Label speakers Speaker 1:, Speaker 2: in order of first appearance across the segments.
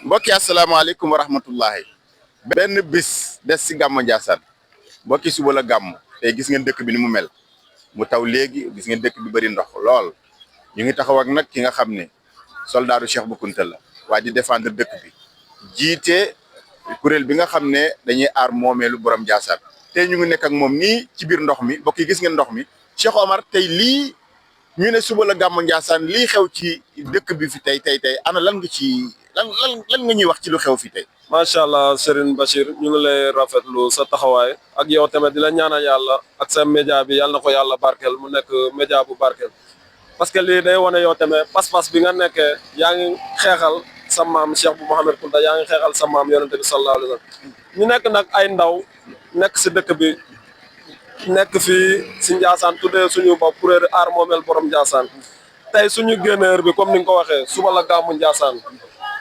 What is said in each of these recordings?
Speaker 1: mbokki asalaamaaleykum wa rahmatullahi benn bis des si gàmmu Ndiassane mbokki suba la gàmm tey gis ngeen dëkk bi ni mu mel mu taw léegi gis ngeen dëkk bi bëri ndox lool ñu ngi taxaw ak nag ki nga xam ne soldaaru Cheikh Bou Kounta la waaye di défendre dëkk bi jiite kuréel bi nga xam ne dañuy aar moomeelu borom Ndiassane tey ñu ngi nekk ak moom nii ci biir ndox mi mbokk yi gis ngeen ndox mi Cheikh Omar tey lii ñu ne suba la gàmmu Ndiassane lii xew ci dëkk bi fi tey ana lan nga ci lan nga ñuy wax ci lu xew fi tey.
Speaker 2: macha allah Serigne Bachir ñu ngi lay rafetlu sa taxawaay ak yow tamit di la ñaanal yàlla ak sa média bi yàlla na ko yàlla barkeel mu nekk média bu barkeel parce que lii day wane yow tamit pas-pas bi nga nekkee yaa ngi xeexal sa maam Cheikh Bou Mouhamed Kounta yaa ngi xeexal sa maam yonente bi sallallahu alayhi wa sallam ñu nekk nag ay ndaw nekk si dëkk bi nekk fii si Ndiassane tuddee suñu bopp kuréel aar moomeel borom Ndiassane tey suñu génneer bi comme ni nga ko waxee suba la gàmmu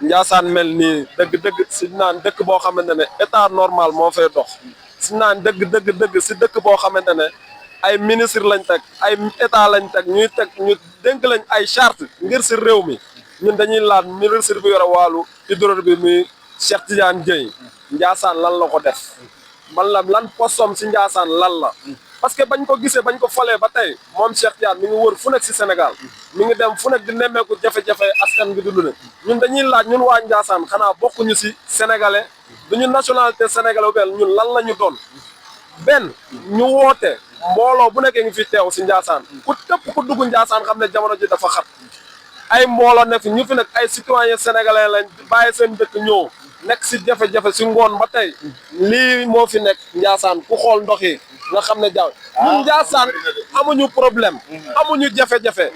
Speaker 2: Ndiassane mel nii dëgg-dëgg si naan dëkk boo xamante ne état normal moo fay dox si naan dëgg si dëkk boo xamante ne ay ministre lañ teg ay état lañ teg ñuy teg ñu dénk lañ ay charte ngir si réew mi ñun dañuy laaj ministre bi yore wàllu hydraulique bi muy Cheikh Tidiane Dièye Ndiassane lan la ko def lan postom si Ndiassane lan la parce que bañ ko gisee bañ ko falee ba tey moom Cheikh Tidiane mi ngi wër fu nekk si Sénégal mi ngi dem fu nekk di nemmeeku jafe-jafe askan bi di lu ne ñun dañuy laaj ñun waa Ndiassane xanaa bokkuñu si sénégalais duñu nationalité sénégalais bu benn ñun lan la ñu doon benn ñu woote mbooloo bu nekkee ngi fi teew si Ndiassane ku képp ku dugg Ndiassane xam ne jamono ji dafa xat ay mbooloo nekk fi ñu fi nekk ay citoyen sénégalais lañ bàyyi seen dëkk ñëw nekk si jafe-jafe si ngoon ba tey lii moo fi nekk Ndiassane ku xool ndox yi nga xam ne jaww ñun Ndiassane amuñu problème amuñu jafe-jafe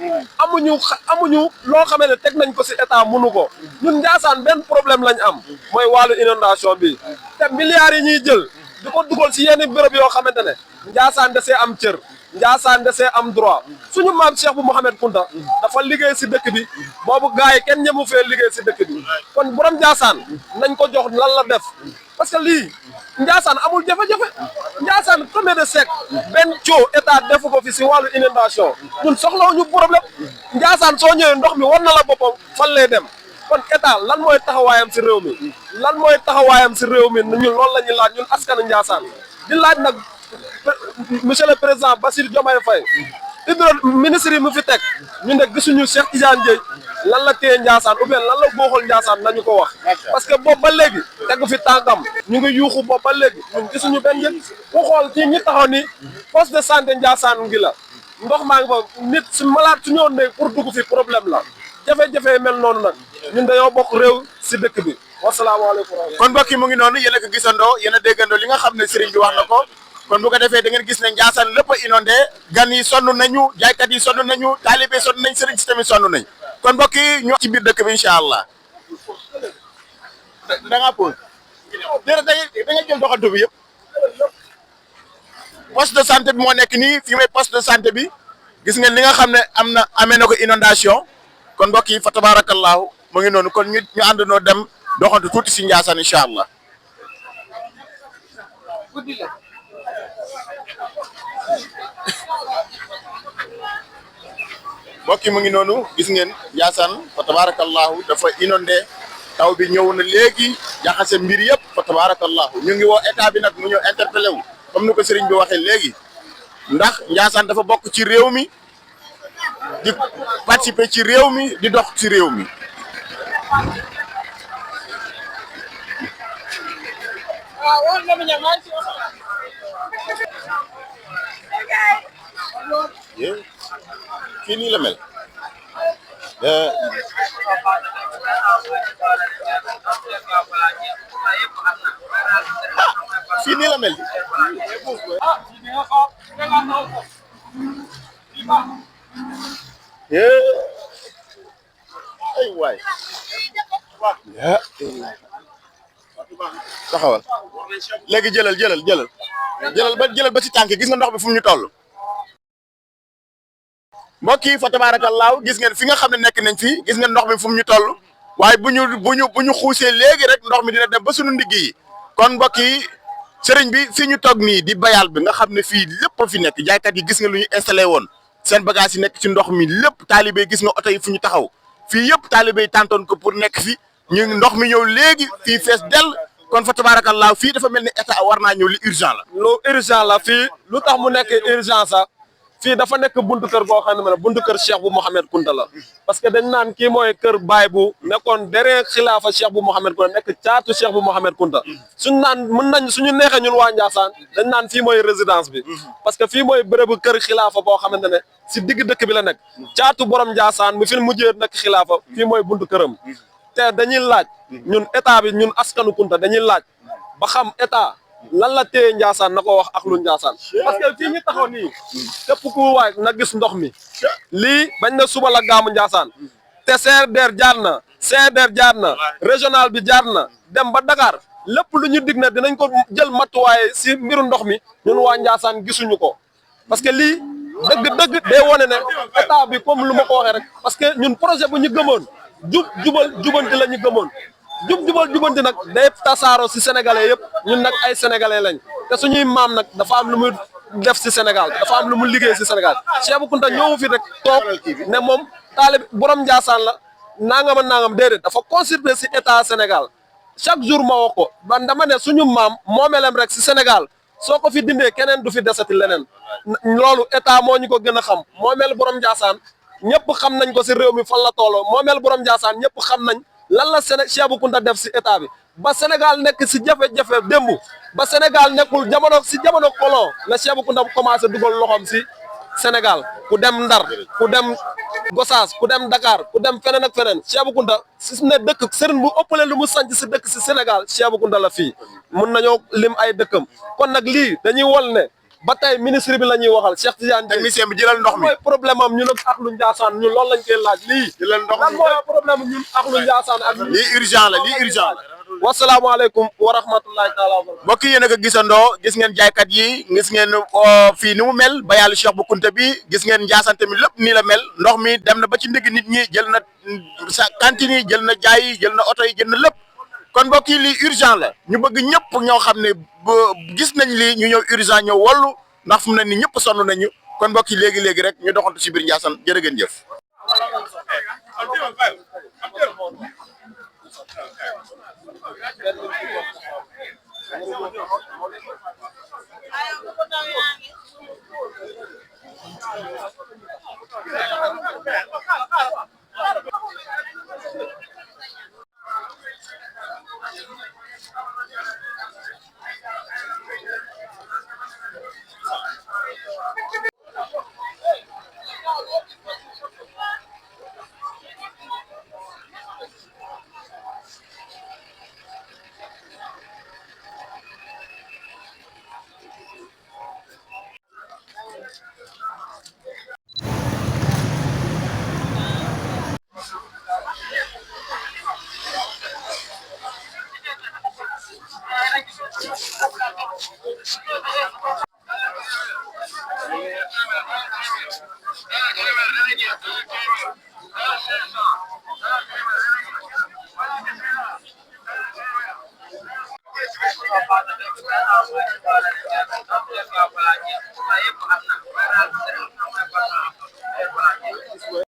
Speaker 2: amuñu loo xamee ne teg nañ ko si état mënu ko ñun Ndiassane benn problème lañ am mooy wàllu inondation bi te milliards yi ñuy jël di ko dugal si yenn béréb yoo xamante ne Ndiassane da see am cër Ndiassane da see am droit suñu maam Cheikh Bou Mouhamed Kounta dafa liggéey si dëkk bi boobu gars yi kenn ñemu fee liggéey si dëkk bi kon borom Ndiassane nañ ko jox lan la def parce que lii Ndiassane amul jafe-jafe Ndiassane combien de siècle benn coow état defu ko fi si wàllu inondation ñun soxlawuñu problème Ndiassane soo ñëwee ndox mi war na la boppam fan lay dem kon état lan mooy taxawaayam si réew mi lan mooy taxawaayam si réew mi ñun loolu la ñuy laaj ñun askanu Ndiassane di laaj nag monsieur le président Bassirou Diomaye Faye ministre yi mu fi teg ñu ne gisuñu Cheikh Tidiane Dièye lan la téye Ndiassane ou bien lan la góoxal Ndiassane nañu ko wax parce que boobu ba léegi tegu fi tànkam ñu ngi yuuxu boobu ba léegi ñun gisuñu benn njëg ku xool ci ñi taxaw ni poste de santé Ndiassane ngi la ndox maa ngi fa nit su malade su ñëwoon ne pour dugg fi problème la jafe-jafe mel noonu nag ñun dañoo bokk réew si dëkk bi wasalaamaaleykum.
Speaker 1: kon mbokk yi mu ngi noonu yéen a ko gisandoo yéen a déggandoo li nga xam ne sëriñ bi wax na ko kon bu ko defee da ngeen gis ne Ndiassane lépp a inondé gan yi sonn nañu jaaykat yi sonn nañu taalibe sonn nañ sëriñ si tamit sonn nañ kon mbokk yi ñu ci biir dëkk bi incha allah da ngaa pause da nga jël doxantu bi yëpp poste de santé bi moo nekk nii fii may poste de santé bi gis ngeen li nga xam ne amee na ko inondation kon mbokk yi fa tabarakallahu mu ngi noonu kon ñu àndandoo dem doxantu tuuti si Ndiassane incha allah. mbokk yi mu ngi noonu gis ngeen Ndiassane fa tabarakallahu dafa inondé taw bi ñëw na léegi jaxase mbir yëpp fa tabarakallahu ñu ngi woo état bi nag mu ñëw interpellé wu comme ni ko sëriñ bi waxee léegi ndax Ndiassane dafa bokk ci réew mi di participer ci réew mi di dox ci réew mi. fii nii la mel fii nii la mel ay waay taxawal léegi jëlal ba ci tànk gis nga ndox bi fu mu ñu toll mbokk yi fa tabaarakallaahu gis ngeen fi nga xam ne nekk nañ fi gis ngeen ndox mi fu mu ñu toll waaye bu ñu xuusee léegi rek ndox mi dina dem ba suñu ndigg yi kon mbokk yi sëriñ bi fi ñu toog nii di bayal bi nga xam ne fii lépp fi nekk jaaykat yi gis nga lu ñu installé woon seen bagage yi nekk ci ndox mi lépp taalibe gis nga oto yi fu ñu taxaw fii yëpp taalibe yi tàntoon ko pour nekk fi ñu ndox mi ñëw léegi fii fees dell kon fa tabarakallah fii dafa mel ni état war naa ñëw li urgent la.
Speaker 2: lu urgent la fii lu tax mu nekk urgent sax fii dafa nekk buntu kër boo xam ne buntu kër Cheikh bu Mouhamed Kunta la parce que dañ naan kii mooy kër baay bu nekkoon derrière xilaafa Cheikh bu Mouhamed Kunta nekk caatu Cheikh bu Mouhamed Kunta suñu naan mën nañ suñu neexee ñun waa Ndiassane dañ naan fii mooy résidence bi parce que fii mooy bérébu kër xilaafa boo xamante ne si digg dëkk bi la nekk caatu borom Ndiassane mi fi mujjee nekk xilaafa fii mooy buntu këram te dañuy laaj ñun état bi ñun askanu Kunta dañuy laaj ba xam état lan la téye Ndiassane na ko wax ak lu Ndiassane parce que fii ñu taxaw nii képp ku waay na gis ndox mi lii bañ na suba la gaamu Ndiassane te CRDR jaar na CRDR jaar na régional bi jaar na dem ba Dakar lépp lu ñu dig na dinañ ko jël matuwaay si mbiru ndox mi ñun waa Ndiassane gisuñu ko parce que lii dëgg day wone ne état bi comme lu ma ko waxee rek parce que ñun projet bu ñu gëmoon jubanti la ñu gëmoon jubal jubanti nag day tasaaroo si sénégalais yëpp ñun nag ay sénégalais lañ te suñuy maam nag dafa am lu muy def si Sénégal dafa am lu mu liggéey si Sénégal Cheikh Bou Kounta ñëwu fi rek toog ne moom taalib borom Ndiassane la nangam ak nangam déedéet dafa contribuer si état Sénégal chaque jour ma wax ko ban dama ne suñu maam moomeelem rek si Sénégal soo ko fi dindee keneen du fi desati leneen loolu état moo ñu ko gën a xam moomeel borom Ndiassane ñëpp xam nañ ko si réew mi fan la tolloo moomeel borom Ndiassane ñëpp xam nañ lan la Cheikh Bou Kounta def si état bi ba Sénégal nekk si jafe-jafe démb ba Sénégal nekkul jamono colon la Cheikh Bou Kounta commencé dugal loxoom si Sénégal ku dem Ndar ku dem Gossas ku dem Dakar ku dem feneen ak feneen Cheikh Bou Kounta si ne dëkk sëriñ bu ëppale lu mu sanc si dëkk si Sénégal Cheikh Bou Kounta la fii mun nañoo lim ay dëkkam kon nag lii dañuy wol ne ba tey ministre bi la ñuy waxal Cheikh Tidiane
Speaker 1: technicien bi jëlal ndox mi
Speaker 2: mooy problème am ñun ak lu Ndiassane ñun loolu lañ koy laaj lii
Speaker 1: jëlal ndox
Speaker 2: lan
Speaker 1: mi
Speaker 2: mooy problème ñun ak lu Ndiassane ak
Speaker 1: lii urgent la lii urgent la.
Speaker 2: wasalaamaaleykum wa rahmatullahi taala wa barakatuh
Speaker 1: mbokk yi nag a gisandoo gis ngeen jaaykat yi gis ngeen fii ni mu mel ba yàlla Cheikh Bou Kounta bi gis ngeen Ndiassane tamit lépp nii la mel ndox mi dem na ba ci ndigg nit ñi jël na sa cantine yi jël na jaay yi jël na oto yi jël na lépp kon mbokk yi lii urgent la ñu bëgg ñëpp ñoo xam ne gis nañ lii ñu ñëw urgent ñëw wallu ndax fu mu ne nii ñëpp sonn nañu kon mbokk yi léegi rek ñu doxantu si biir Ndiassane jërë ngeen jëf.